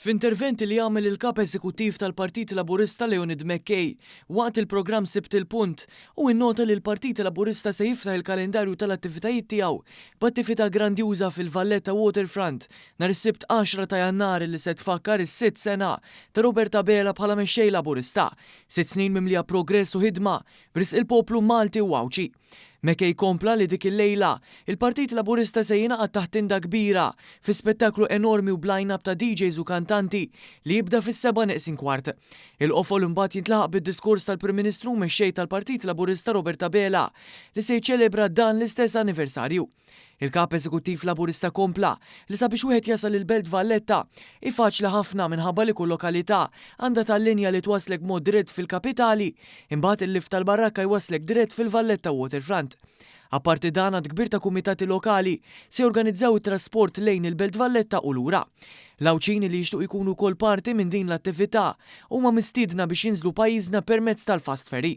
F'intervent li għamel il-Kap Eżekuttiv tal-Partit Laburista Leonid McKay waqt il-programm Sibt il-Punt, hu innota li l-Partit Laburista se jiftaħ il-kalendarju tal-attivitajiet tiegħu b'attività grandjuża fil-Valletta Waterfront nhar is-Sibt 10 ta' Jannar li se tfakkar is-sitt sena ta' Robert Abela bħala Mexxej Laburista, sitt snin mimlija progress u ħidma b'risq il-poplu Malti u Għawdxi. McKay kompla li dik il-lejla, il-Partit Laburista se jingħaqad taħt tinda kbira fi spettaklu enormi u b'line-up ta' DJs u kantanti li jibda fis-sebgħa neqsin kwart. Il-qofol imbagħad jintlaħaq bid-diskors tal-Prim Ministru u Mexxej tal-Partit Laburista Robert Abela li se jiċċelebra dan l-istess anniversarju. Il-Kap Eżekuttiv Laburista kompla li sabiex wieħed jasal il-Belt Valletta hi faċli ħafna minħabba li kull lokalità għandha tal-linja li twasslek b'mod dirett fil-kapitali, imbagħad il-lift tal-Barrakka jwasslek dirett fil-Valletta Waterfront. Apparti dan għadd kbir ta' kumitati lokali se jorganizzaw it-trasport lejn il-Belt Valletta u lura. L-Għawdxin li jixtiequ jkunu wkoll parti minn din l-attività huma mistiedna biex jinżlu pajjiżna permezz tal-Fast Ferry.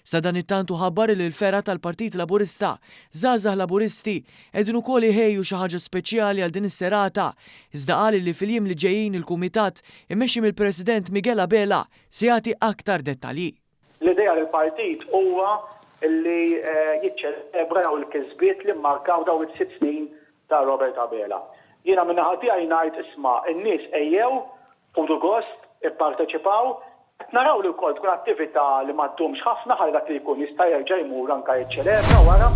Sadanittant hu ħabbar li l-fergħa tal-Partit Laburista, Żgħażagħ Laburisti, qegħdin ukoll iħejju xi ħaġa speċjali għal din is-serata, iżda qal li fil-jiem li ġejjin il-kumitat immexxi mill-President Miguel Abela se jagħti aktar dettalji. L-idea lill-partit huwa li jiċċelebra dawn il-kisbiet li mmarkaw dawn is-sitt snin ta' Robert Abela. Jiena min-naħa tiegħi ngħid isma' n-nies ejjew, ħudu gost, ipparteċipaw. Qed naraw li wkoll tkun attività li ma ddumx ħafna ħalli dak li jkun jista' jerġa' jmur anke jiċċelebra wara.